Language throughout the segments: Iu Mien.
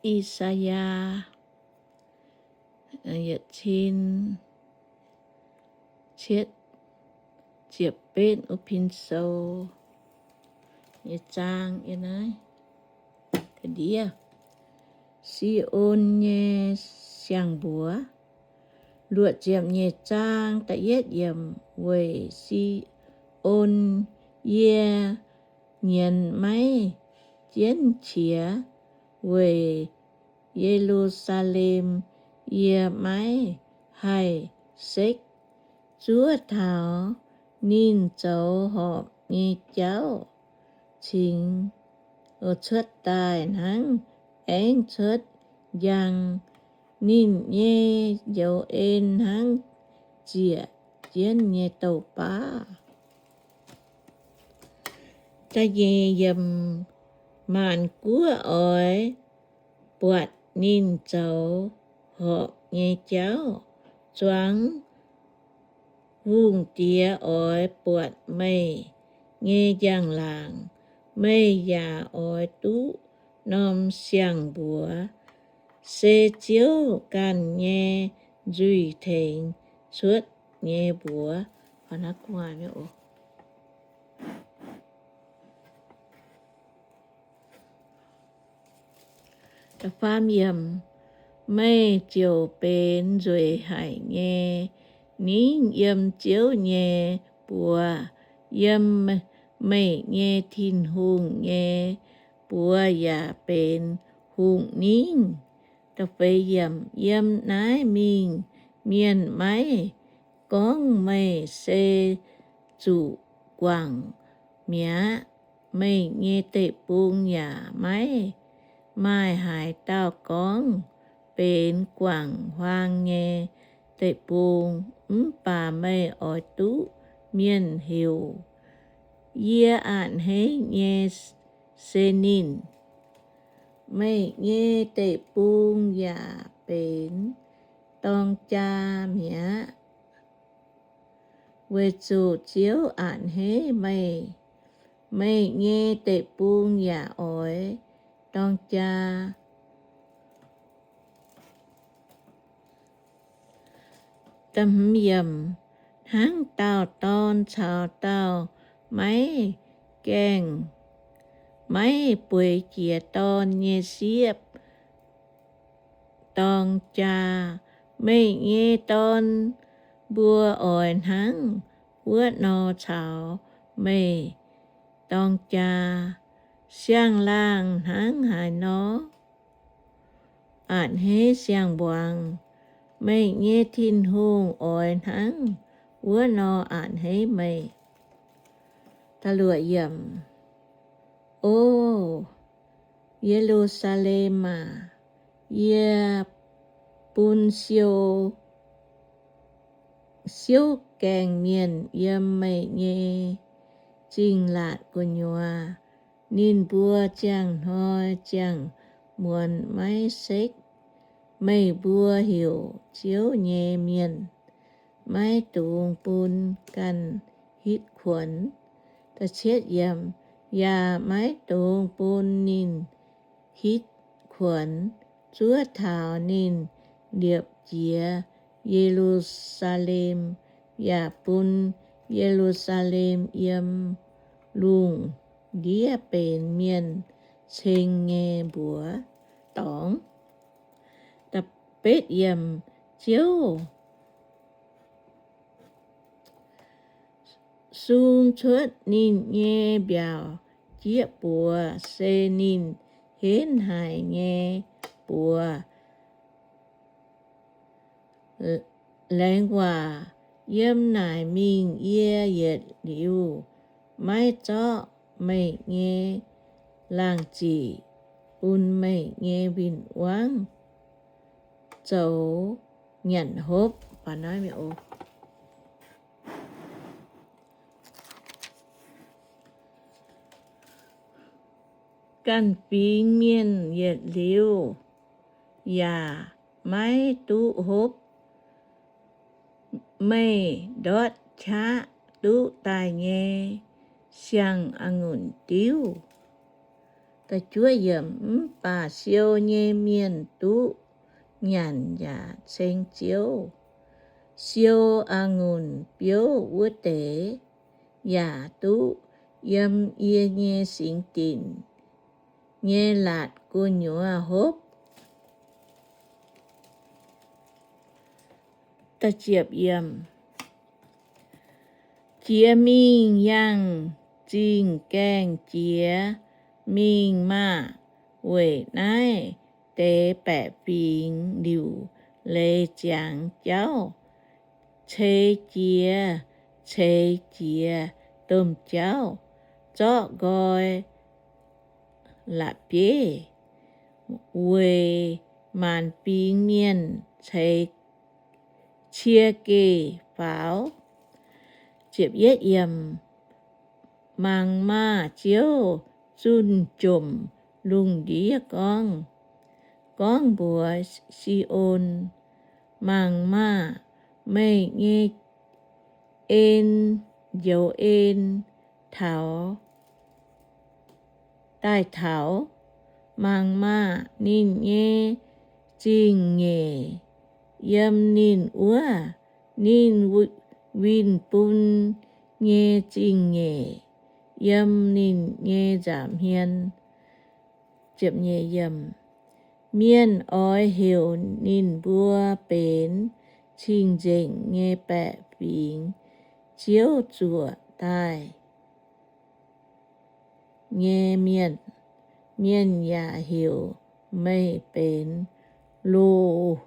I^saa^yaa, yietc cin cietv ziepc betv, wuov pin sou nyei zaang yiem naaiv. Ga'ndiev, Si^on nyei siang-mbuox. Luoqc ziepc nyeic zaang da'yietv yiemc. Weic Si^on yie nyienz maiv jienv qiex, weic Ye^lu^saa^lem yie maiv haih sekv. Zuov taux ninh zoux horpc nyei jauv cingx cuotv daaih hnangv aengv cuotv njang, ninh nyei njoux en hnangv ziec jienv nyei douc baav. Da'nyeic yiemc. Maanc guoqv oix buatc ninh zoux horpc nyei jauv. Zuangx hungh diex oix buatc meih nyei njang-laangc. Meih yaac oix duqv norm siang-mbuox, se Ziouv ganh nyei nzuih tengx cuotv nyei mbuox. Meih ziouc benx nzueic haic nyei ningv yiem Ziouv nyei buoz, yiem meih nyei Tin-Hungh nyei buoz yaac benx hungh ningv. Yiem naaiv mingh mienh maiv gorngv meih se zuqc guangc mi'aqv. Meih nyei deic-bung yaac maiv maaih haaix dauh gorngv benx guangc huaang nyei deic-bung. Mv baac meih oix duqv mienh heuc, Yie a'hneiv nyei se ninh. Meih nyei deic-bung yaac benx dorng jaa mi'aqv, weic zuqc Ziouv a'hneiv meih. Meih nyei deic-bung yaac oix dorng jaa. Hnangv dauh dorn caux dauh maiv gaengh, maiv bueix jiex dorn nyei sieqv dorng jaa, meih nyei dorn mbuo oix hnangv wuov nor caux meih dorng jaa. Siang-laangh hnangv haaix nor a'hneiv siang-mbuangz, meih nyei Tin-Hungh oix hnangv wuov nor a'hneiv meih. O Ye^lu^saa^lem aah! Yie bun siou, siouv gaengh mienh yiem meih nyei zingh laatc gu'nyuoz. Ninh mbuo ziangh hnoi ziangh muonz maiv sekv meih mbuo heuc Ziouv nyei mienh, maiv dungx bun ganh hitv kuonx. Yaac maiv dungx bun ninh hitv kuonx zuov taux ninh liepc jiez Ye^lu^saa^lem, yaac bun Ye^lu^saa^lem yiem lungh ndiev benx mienh ceng nyei mbuox dorngx. Ziouv sung cuotv ninh nyei mbiaauc jieqv buoz, se ninh henv haic nyei buoz. Laengz waac yiem naaic mingh, yie yietc liuz maiv zorqv meih nyei laangh ziqc bun meih nyei win-wangv zoux nyanc hopv. Ganh fingx mienh yietc liuz yaac maiv duqv hopv. Meih ndortv qaqv duqv daaih nyei siang-a'ngunc diuv, Mv baac siou nyei mienh duqv nyanc yaac ceng Ziouv. Siou a'ngunc biouv wuov deix yaac duqv yiem yie nyei singx dinc nyei laatc gu'nyuoz hopv. Jiex mingh yangh zingh gaengh jiex mingh maah! Weic naaiv deix baeqc fingx liuc leiz ziangx jauv, ceix jiez ceix jiez domh jauv, zorqv nqoi la'bieiv weic maanc fingx mienh ceix cie geh faaux. Mangc maah! Ziouv zunh jomc lungh ndiev gorngv, gorngv mbuox Si^on, Mangc maah! Meih nyei en, njoux en taux, daaih taux. Mangc maah! Ninh nyei zingh-nyeic yiem ninh wuov, ninh winh bun nyei zingh-nyeic yiem ninh nyei nza'hmien. Mienh oix heuc ninh mbuo benx cing-nzengc nyei baeqc fingx, Ziouv zuoqc daaih nyei mienh. Mienh yaac heuc meih benx loz-lorz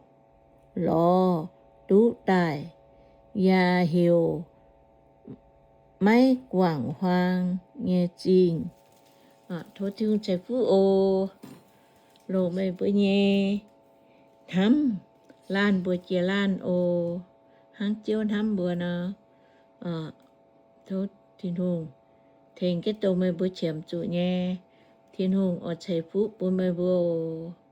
duqv daaih, yaac heuc maiv guangc huaang nyei zingh. Tov Tin-Hungh ceix fuqv oc. Longc meih mbuo nyei hnamv laanh mbuo jiex laanh oc. Hnangv Ziouv hnamv mbuo nor, tov Tin-Hungh tengx jienv dongh meih mbuo qiemx zuqc nyei. Tin-Hungh oix ceix fuqv bun meih mbuo oc.